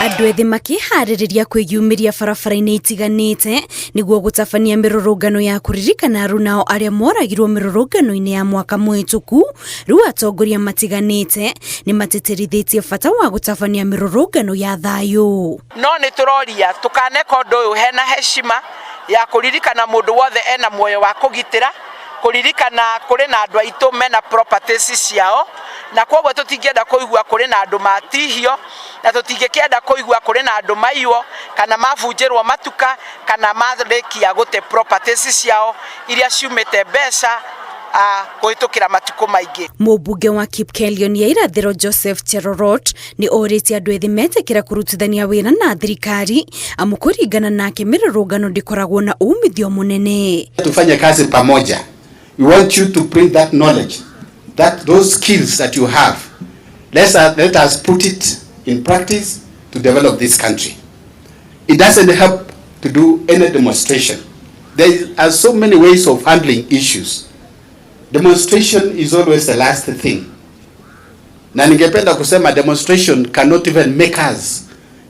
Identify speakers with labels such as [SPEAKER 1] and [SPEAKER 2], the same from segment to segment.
[SPEAKER 1] Andũ ethĩ makĩharĩrĩria kwĩyumĩria barabara-inĩ itiganĩte nĩguo gũtabania mĩrũrũngano ya kũririkana arunao arĩa moragirwo mĩrũrũngano-inĩ ya mwaka mũhĩtũku. Rĩu atongoria matiganĩte nĩ matĩtĩrithĩtie bata wa gũtabania mĩrũrũngano ya thayũ.
[SPEAKER 2] No nĩ tũroria tũkaneka ũndũ ũyũ hena heshima ya kũririkana mũndũ wothe ena muoyo wa kũgitĩra, kũririkana kũrĩ na andũ aitũ mena properties ciao, na kwoguo tũtingĩenda kũigua kũrĩ na andũ matihio, na tũtingĩkĩenda kũigua kũrĩ na andũ maiywo kana mabunjĩrwo matuka kana marĩkia gũte properties ciao iria ciumĩte mbeca kũhĩtũkĩra matukũ maingĩ.
[SPEAKER 1] Mũmbunge wa Kipkelion ya irathĩro Joseph Cherorot nĩ orĩtie andũ ethĩ metĩkĩra kũrutithania wĩra na thirikari amu kũringana nake mĩrũrũngano ndĩkoragwo na umithio mũnene.
[SPEAKER 3] Tufanye kazi pamoja. We want you to bring that knowledge, that those skills that you have. Let us put it in practice to develop this country. It doesn't help to do any demonstration. There are so many ways of handling issues. Demonstration is always the last thing. Na ningependa kusema demonstration cannot even make us,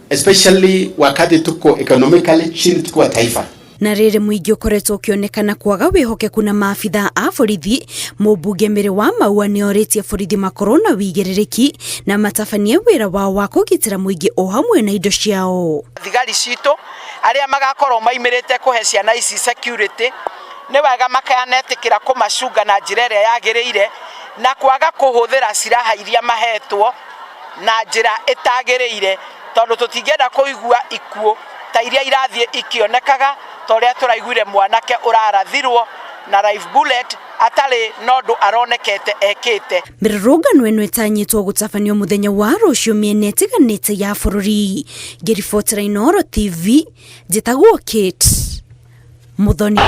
[SPEAKER 3] especially wakati tuko economically chini tukiwa taifa.
[SPEAKER 1] Na rĩrĩ mũingĩ ũkoretwo ũkĩonekana kwaga wĩhokeku na maabitha a borithi, mũmbunge Mĩrĩ wa Maua nĩ orĩtie borithi makorwo na wĩigĩrĩrĩki na matabanie wĩra wao wa kũgitĩra mũingĩ o hamwe na indo ciao.
[SPEAKER 2] Thigari citũ arĩa magakorwo maimĩrĩte kũhe ciana ici security nĩ wega makanetĩkĩra kũmacunga na njĩra ĩrĩa yagĩrĩire na kwaga kũhũthĩra silaha iria mahetwo na njĩra ĩtagĩrĩire, tondũ tũtingĩenda kũigua ikuũ ta iria irathiĩ ikĩonekaga ta ũrĩa tũraiguire mwanake ũrarathirwo na live bullet atarĩ na ũndũ aronekete ekĩte.
[SPEAKER 1] Mĩrũrũngano ĩno ĩtanyĩtwo gũtabanio mũthenya wa rũciũ mĩena ĩtiganĩte ya bũrũri. Ngĩribotera Inooro TV, njĩtagwo Kate Muthoni.